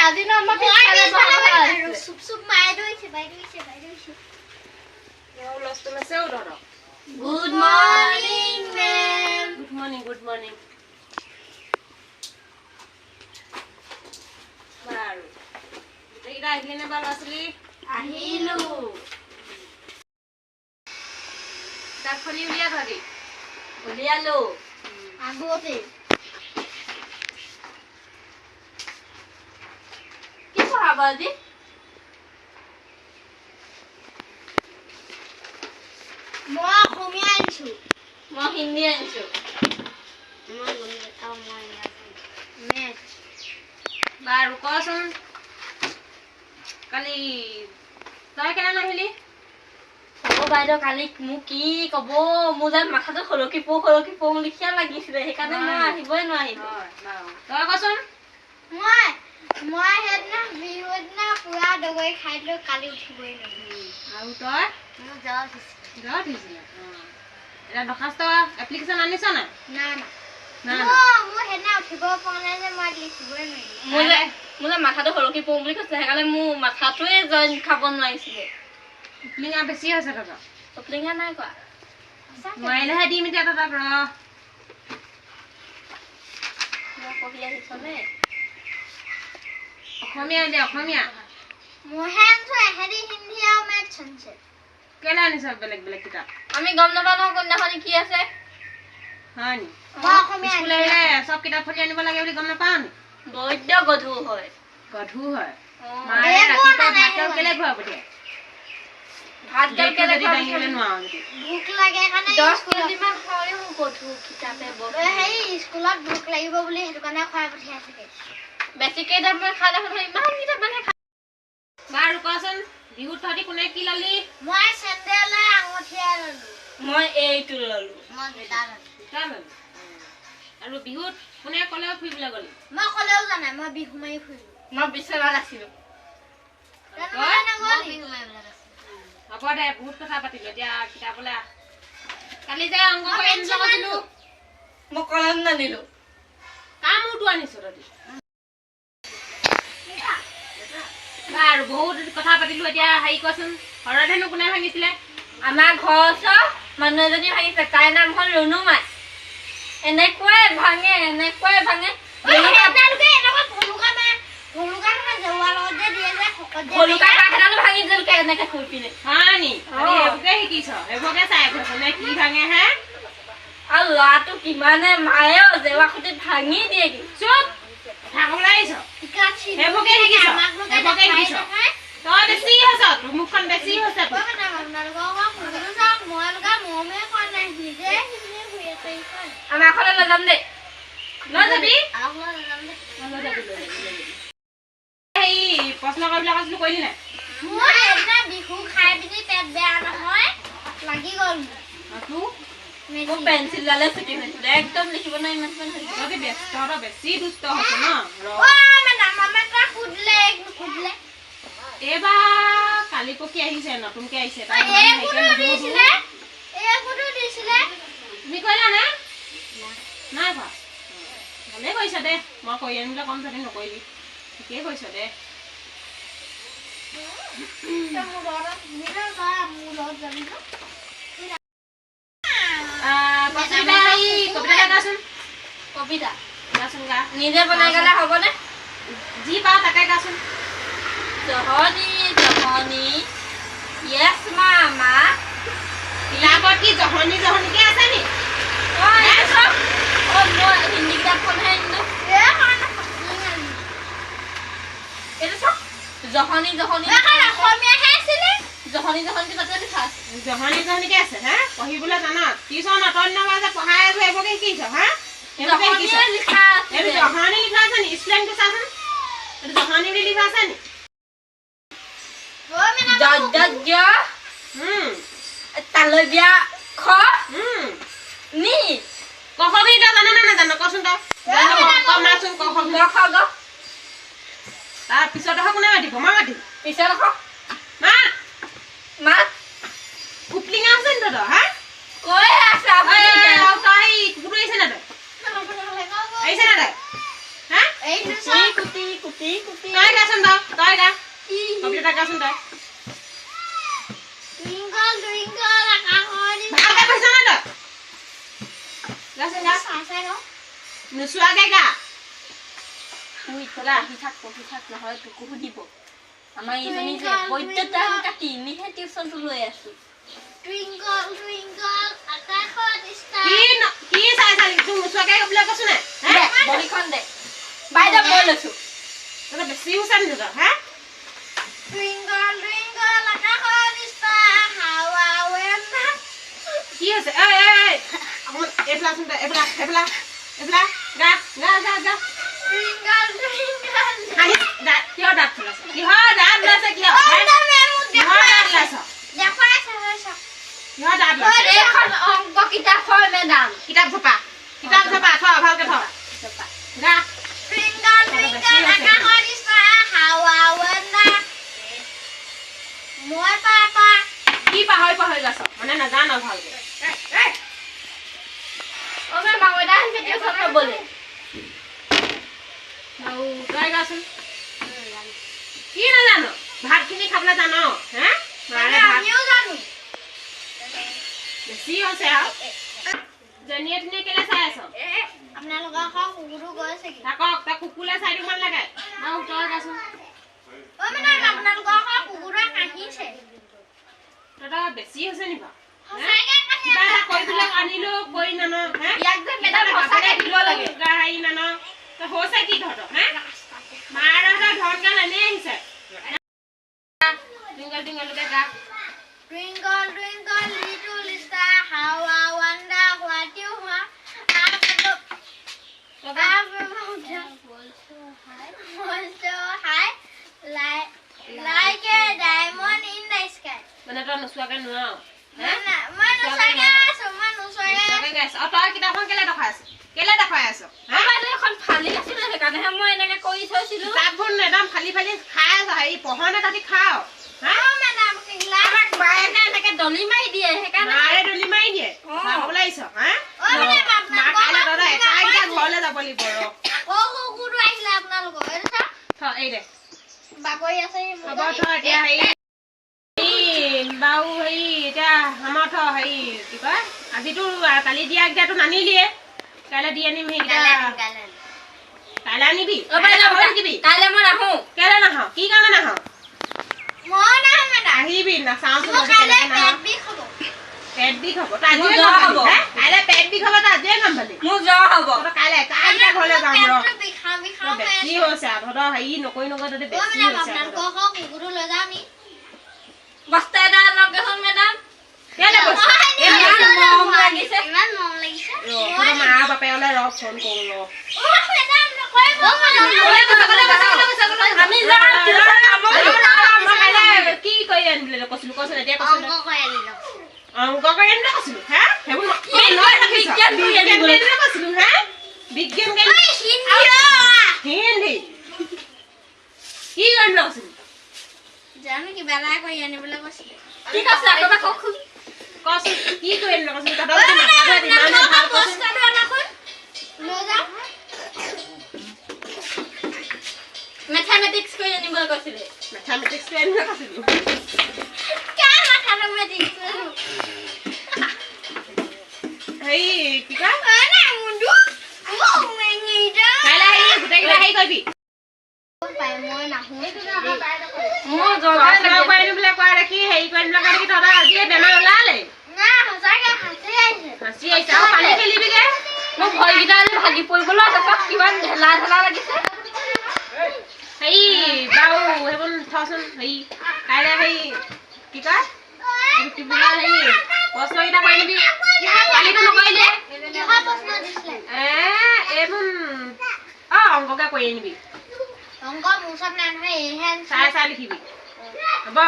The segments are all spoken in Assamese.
আজি ন আমাৰ পিছফালে বহা আছে। চুপ চুপ মায়ে ধৰিছে, বাই ধৰিছে, বাই ধৰিছে। হুলস্থুল আছে অ তহঁতৰ। Good morning ma'am. Good morning, good morning. বাৰু, গোটেইকেইটা আহিলি নে বাৰু ল'ৰা ছোৱালী? আহিলো। কিতাপ খনি উলিয়া তহঁতি। উলিয়ালো। আগতে কি পঢ়াব আজি? মই অসমীয়া আনিছো। মই হিন্দী আনিছো। মই গণিত আৰু মই মেথ। বাৰু কচোন, কালি তই কেনে নাহিলি? হ'ব বাইদেউ, কালি মোক কি ক'ব, মোৰ যেন মাথাটো সৰকি পৌ সৰকি পৌ লিখিয়া লাগিছিলে, সেইকাৰণে মই আহিবই নোৱাৰিলো। হয় বাৰু, তই কচোন। মই মই সেইদিনা বিহুৰ দিনা পুৰা দগৰি খাই দিলো, কালি উঠিবই নোৱাৰিলো। আৰু তই? মোৰ জ্বৰ উঠিছে। জ্বৰ উঠিছিলে। এতিয়া দৰ্খাস্ত এপ্লিকেশ্যন আনিছ নাই? না না। না। মোৰ সেইদিনা উঠিব পৰা নাই যে, মই লিখিবই নোৱাৰিলো। মোৰ যে মাথাটো সৰকি পৌ বুলি কৈছিলে, সেইকাৰণে মোৰ মাথাটোৱে জইন খাব নোৱাৰিছিলে। টোপলিঙা বেছি হৈছে তহঁতৰ। টোপলিঙা নাই কোৱা। নোৱাৰিলেহে দিম এতিয়া তহঁতক, ৰ। মই পঢ়ি আহিছ নে? অসমীয়া দে, অসমীয়া। মইহে আনিছো, এহেঁতি হিন্দী আৰু মেথছ আনিছে। কেলে আনিছ বেলেগ বেলেগ কিতাপ? আমি গম নাপাওঁ নহয় কোনদিনাখনি কি আছে। হয় নি? মই অসমীয়া স্কুল আহিলে চব কিতাপ ফলি আনিব লাগে বুলি গম নাপাওঁ নি? বৈদ্য গধুৰ হয়। গধুৰ হয়। অ। মায়ে একো ৰাতিপুৱা অনা নাই। ভাত গাল কেলে খুৱাই পঠিয়াই? ভাত গাল বেগটো কেলে যদি খুৱাই দাঙিবলৈ পঠিয়াই? নোৱাৰো যদি। ভোক লাগে কাৰণে 10 স্কুলত কেজিমান হয়ও গধুৰ কিতাপে বস্তু। হেৰি স্কুলত ভোক লাগিব বুলি সেইটো কাৰণে খুৱাই পঠিয়াই চাগে। বেছিকে কিতাপ খাই দেখোন, ইমান কিতাপ মানে খাই। বাৰু কচোন, বিহুত তহঁতি কোনে কি ললি? মই চেন্দেল আঙুঠিয়া ললো। মই এইটো ললো। মই জোতা ললো। জোতা ললি। আৰু বিহুত কোনে ক'লেও ফুৰিবলৈ গ'লি? মই ক'লেও যোৱা নাই, মই বিহু মাৰি ফুৰিলো। মই বিচনাত আছিলো। তই? নগ'লি? হ'ব দে, বহুত কথা পাতিলো, এতিয়া কিতাপলৈ আহ। কালি যে অংক মই কৰি আনিবলৈ পেঞ্চিল কৈছিলো। মই কলম নানিলো। কাৰ মূৰটো আনিছ তহঁতি? বাৰু বহুত কথা পাতিলো, এতিয়া হেৰি কচোন, হৰধেনু কোনে ভাঙিছিলে? আমাৰ ঘৰৰ ওচৰৰ মানুহ এজনী ভাঙিছে, তাইৰ নাম হ'ল ৰুণুমাই। এনেকুৱাই ভাঙে, এনেকুৱাই ভাঙে। আপোনালোকে এনেকুৱা ভলুকা মাৰে, ভলুকা নহয়, জেওৰাৰ লগত যে দিয়ে যে শকত যে ভলুকা মাৰে। কাঠ এডালো ভাঙি দিলে এনেকে শুই পিনে। হয় নি? অ। সেইবোৰকে শিকিছ, সেইবোৰকে চাই ফুৰিছ নে কি ভাঙে হে? আৰু ল'ৰাটো কিমানে মাৰেও, জেওৰা খুটি ভাঙি দিয়ে কি। চুপ, কথা ক'বলৈ আহিছ। টিকাত চিনি সেইবোৰকে শিকিছ, আমাক লোকে সেইবোৰকে নাখায় শিকিছ। নহয়। তই বেছি হৈছ, তোৰ মুখখন বেছি হৈছে তোৰ। ঐ মেডাম, আপোনালোকৰ ঘৰত ফুৰিবলৈ যাওক, মই লগা মৰমে কৰা নাই, নিজে সিপিনে ঘূৰি আছে এইখন। আমাৰ ঘৰলৈ লৈ যাম দেই। লৈ যাবি? আমাক লৈ নাযাম দেই। লৈ যাবি, লৈ যাবি, লৈ যাবি। হেৰি প্ৰশ্ন কৰিবলৈ কৈছিলো, কৰিলি নাই? মোৰ সেইদিনা বিহু খাই পিনি পেট বেয়া নহয় লাগি গ'ল মোৰ। আৰু তোৰ? মোৰ পেঞ্চিলডালে ছুটি হৈছিলে, একদম লিখিব নোৱাৰি ইমান ইমান হৈছিলে। তহঁতি বেছি, তহঁতৰ বেছি দুষ্ট হৈছে ন? ৰ। অ মেডাম, আমাক তাক সুধিলে, এক নুসুধিলে। এইবাৰ কালি পৰহি আহিছে, নতুনকে আহিছে। তাই ইমান এইবোৰো ভালকে নুসুধো। দিছিলে, এইবোৰো দিছিলে। তুমি কৰিলা নে নাই কৰা? ভালেই কৰিছ দে, মই কৰি আনিবলৈ ক'ম, তহঁতি নকৰিলি, ঠিকেই কৰিছ দে। তই মোৰ লগত তই মোৰ লগত যাবি ন? কবিতা, হেৰি কবিতা এটা গাচোন। কবিতা? গাচোন, গা। নিজে বনাই গালে হ'বনে? যি পাওঁ তাকে গাচোন। জহনী জহনী য়েছ মামা। কিতাপত কি জহনী জহনীকে আছে নি? অ এইটো চাওক। অ মই হিন্দী কিতাপখনহে আনিলো। এইখন এইটো চাওক, জহনী জহনী। এইখন অসমীয়াহে আছিলে। জহনী জহনীটো তাতে লিখা আছে। জহনী জহনীকে আছে হে? পঢ়িবলৈ জান? টিউচন অতদিনৰ পৰা যে পঢ়াই আছো, এইবোৰকে শিকিছ হা? এইবোৰকে শিকিছ? জহনীয়ে লিখা আছে। এইটো জহনী লিখা আছে নি? স্পেলিংটো চাচোন, এইটো জহনী বুলি লিখা আছে নি? অ মেডাম, জ জ জ তালব্যা খ নি। ক খ খিনি তই জান নে নাজান কচোন তই? ক মাচোন ক খ। গ খ গ। তাৰ পিছত আকৌ কোনে মাতিব? মই মাতিম। পিছত আকৌ মা। মাত। উপলিঙা আছে নি তহঁতৰ হা? কৈ আছে আপুনি। আৰু তই কুকুৰটো আহিছে নাই? তই আহিছে নাই? তই হা? এইটো কুটি চাওক। কুটি কুটি কুটি। তই গাচোন বাৰু, তই গা। কবিতা গাচোন তই। টুইংকল টুইংকল আকাশৰ ভালকে পঢ়িছ নাই তই? গাচোন গা। চাই চাই গাওঁ। নোচোৱাকে গা। শুই থাক, পঢ়ি থাক, পঢ়ি থাক, নহ'লে তোকো সুধিব। আমাৰ এইজনী যে বৈদ্য টান কাটি এনেহে টিউচনটো লৈ আছো। টুইংকল টুইংকল আকাশত ষ্টাৰ। কি কি চাই চাই তোক নোচোৱাকে গাবলৈ কৈছো নাই? দে বহীখন দে বাইদেউ, মই লৈছো। তই বেছি হৈছে নি তহঁতৰ, হা? টুইংকল টুইংকল আকাশত ষ্টাৰ, হাৱা ৱেণ্ডাৰ। কি হৈছে? ঐ ঐ ঐ, অকণমান এইফালে আচোন তই, এইফালে এইফালে এইফালে, গা গা গা গা। Twinkle Twinkle. হাঁহি কিয় দাঁত ওলাইছে? কিহৰ দাঁত ওলাইছে? কিয় কিহৰ দাঁত ওলাইছ? দেখুৱাইছে। কিহৰ দাঁত ওলাইছে? এইখন অংক কিতাপ হয় মেডাম। কিতাপ জপা, কিতাপ জপা, থ ভালকে থ। গা। টুইংকল টুইংকল আকাশত ষ্টাৰ, হাৱা ৱেণ্ডাৰ। মই পাপা। কি পাহৰি পাহৰি গাছ মানে নাজান ভালকে। অ মেম, আৰু এটা আহিছে টিউচন ল'বলৈ। বাৰু তই গাচোন। কি নাজানো? ভাতখিনি খাবলৈ জান হে? মাৰে ভাত আমিও জানো। বেছি হৈছে আৰু। জনীয়ে ধুনীয়া কেলে চাই আছ? আপোনালোকৰ ঘৰৰ কুকুৰটো গৈছে কি? থাকক, তই কুকুৰলৈ চাই থাকিব নালাগে। বাৰু তই গাচোন। অ মেডাম, আপোনালোকৰ ঘৰৰ কুকুৰটোৱে কাহিছে। তহঁতৰ বেছি হৈছে নি বাৰু? সঁচাকে কাহিছে। কিবা এটা কৰিবলৈ আনিলো কৰি নান হে? ইয়াক যে মেডাম সঁচাকে দিব লাগে। হেৰি নান তই, হৈছে কি তহঁতৰ হে? মাৰ ধন গাল এনেই আহিছে। টুইংকল টুইংকলকে গা। Twinkle twinkle little star, how I wonder what you are. Up above, up above the world so high, like like a diamond in the sky. মানে তই নোচোৱাকে নোৱাৰ? মই নোচোৱাকে আছো, মই নোচোৱাকে। নোচোৱাকে গাইছ আৰু। তই কিতাপখন কেলে দেখুৱাই আছ? কেলে দেখুৱাই আছ? অ বাইদেউ, এখন ফালি আছিলে, সেইকাৰণেহে মই এনেকে কৰি থৈছিলো। কিতাপবোৰ একদম ফালি ফালি খাই আছ। হেৰি পঢ় নে তহঁতি খাৱ? হা? অ মেডাম, ক্লাছ আমাক মায়ে যে এনেকে দলি মাৰি দিয়ে, সেইকাৰণে। মাৰে দলি মাৰি দিয়ে? অ। খাবলৈ আহিছ হা? অ মেডাম, মা আপোনালোকৰ কাইলৈ তহঁতৰ এটাইকেইটা ঘৰৰ ঘৰলৈ যাব লাগিব ৰ। অ কুকুৰটো আহিলে আপোনালোকৰ, এইটো চাওক। থ, এই দে। বাগৰি আছে ই মোৰ। হ'ব থ এতিয়া। হেৰি বাৰু, হেৰি এতিয়া আমাৰ থ, হেৰি কি কয়, আজিতো কালি দিয়া কেইটাতো নানিলিয়ে, কাইলৈ দি আনিম সেইকেইটা। কাইলৈ আনিবি। অ বাইদেউ, পাহৰি থাকিবি। কাইলৈ মই নাহো। কেলে নাহ? কি কাৰণে নাহ? মই নাহো মেডাম। আহিবি, নাচাওঁচোন মোৰ তহঁতি কাইলৈ কেনেকে নাহ। পেট বিষ হ'ব। পেট বিষ হ'ব, তই আজিয়ে মোৰ গম জ্বৰ পালি, হ'ব। হে? কাইলৈ পেট বিষ হ'ব, তই আজিয়ে গম পালি। মোৰ জ্বৰ হ'ব। তহঁতৰ কাইলৈ এটাইকেইটা ঘৰলৈ যাম ৰ। পেটটো বিষাওঁ বিষাওঁ তই হৈ বেছি আছে। হৈছে আৰু তহঁতৰ হেৰি নকৰি নকৰি তহঁতি অ বেছি মেডাম, হৈছে আৰু আপোনালোকৰ তহঁতৰ। ঘৰৰ কুকুৰটো লৈ যাওঁ নি? বস্তা এটা আনকগেচোন মেডাম। কেলে কৈছ? ইমান মৰম লাগিছে। ইমান মৰম লাগিছে। ৰ, তহঁতৰ মা বাপেৰলৈ ৰ, ফোন কৰোঁ ৰ। অ মেডাম, নকৰিব। আমি যাম টিউচন সামৰি। মই কাইলৈ কি কৰি আনিবলৈ কৈছিলো কচোন এতিয়া? কচোন। অংক কৰি আনিলো। অংক কৰি আনিবলৈ কৈছিলো হে? সেইবোৰ কি লৈ ৰাখিছ? বিজ্ঞান কৰি বিজ্ঞান আনিবলৈ। কৰি আনিবলৈ কৈছিলো হে? বিজ্ঞান কৰি ঐ হিন্দী অ। হিন্দী কি কৰি আনিবলৈ কৈছিলো? জানো, কিবা এটা কৰি আনিবলৈ কৈছিলে। ঠিক আছে, আকৌ এবাৰ কওকচোন। কচোন, কি কৰি আনিবলৈ কৈছিলো? অ তহঁতৰ যদি মেডাম, মাথাটো ইমানে আপোনালোকৰ ভাল, কচোন। বস্তাটো আনাচোন, লৈ যাওঁ। মেথামেটিক্স কৰি আনিবলৈ কৈছিলে। মেথামেটিক্স কৰি আনিবলৈ কৈছিলো? কাৰ মাথাটো মেটিক্স? হেৰি কি কয়? অ নাই মুণ্ডু অ মেঙিটা। কাইলৈ হেৰি গোটেইকেইটা হেৰি কৰিবি। পাই মই নাহো। মোৰ জ্বৰ প্ৰশ্ন লাগি কৰি আনিবলৈ কোৱা দেখি, হেৰি কৰি আনিবলৈ কোৱা দেখি তহঁতৰ আজিয়ে বেমাৰ ওলালে। না, সঁচাকে হাঁচি আহিছে। হাঁচি আহিছে আৰু পানী খেলিবিগে। মোৰ ভৰিকেইটা আজি ভাগি পৰিবলৈ আছে, চাওক কিমান ঢেলা ঢেলা লাগিছে। হেৰি বাৰু, সেইবোৰ থচোন। হেৰি কাইলৈ হেৰি কি কয়, এইটো কি বুলি কয়, হেৰি প্ৰশ্নকেইটা কৰি আনিবি। কালিতো নকৰিলে। কিহৰ প্ৰশ্ন দিছিলে? এ এইবোৰ অ অংককে কৰি আনিবি। অংক মোৰ ওচৰত নাই নহয়, এইহে আনিছিলে। চাই চাই লিখিবি, হ'ব?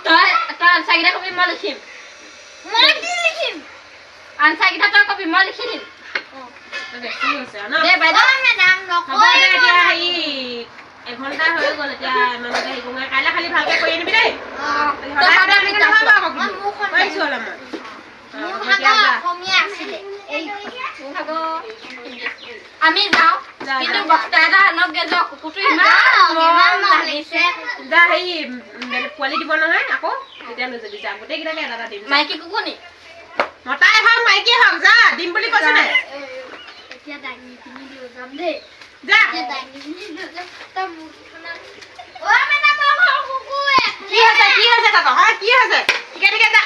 তই তই আনচাৰকেইটা কবি, মই লিখিম। মই কি লিখিম? আনচাৰকেইটা তই কবি, মই লিখি দিম। তই বেছি হৈছে আৰু ন? দে বাইদেউ। অ মেডাম, হ'ব দে। নকৰিব। এতিয়া হেৰি এঘণ্টা হৈ গ'ল, এতিয়া ইমানতে হেৰি কৰোঁ। কাইলৈ খালি ভালকে কৰি আনিবি দেই। অ। সদায় সদায় এনেকে নহ'ব আকৌ মই কিন্তু। মুখখন পাৰিছোঁ অলপ মই। অ, মোৰ হ'ব ভাগৰ এতিয়া যা। অসমীয়া আছিলে। এই মোৰ ভাগৰ আমি যাওঁ। কিন্তু বক্তা এটা আনকগে যাওক, কুকুৰটো ইমান মৰম লাগিছে। যা, হেৰি বেলেগ পোৱালি দিব নহয় আকৌ, তেতিয়া লৈ যাবি। যা, গোটেইকেইটাকে এটা এটা দিম। মাইকী কুকুৰ নি? মতাই হওক মাইকীয়ে হওক, যা, দিম বুলি কৈছো নাই? এতিয়া দাঙি পিনি লৈ যাম দেই। যা। এতিয়া দাঙি পিনি লৈ যাম। তই মুখখনত অ মানে মই কুকুৰ। কি হৈছে? কি হৈছে তাত? হা, কি হৈছে? ঠিকে ঠিকে যা।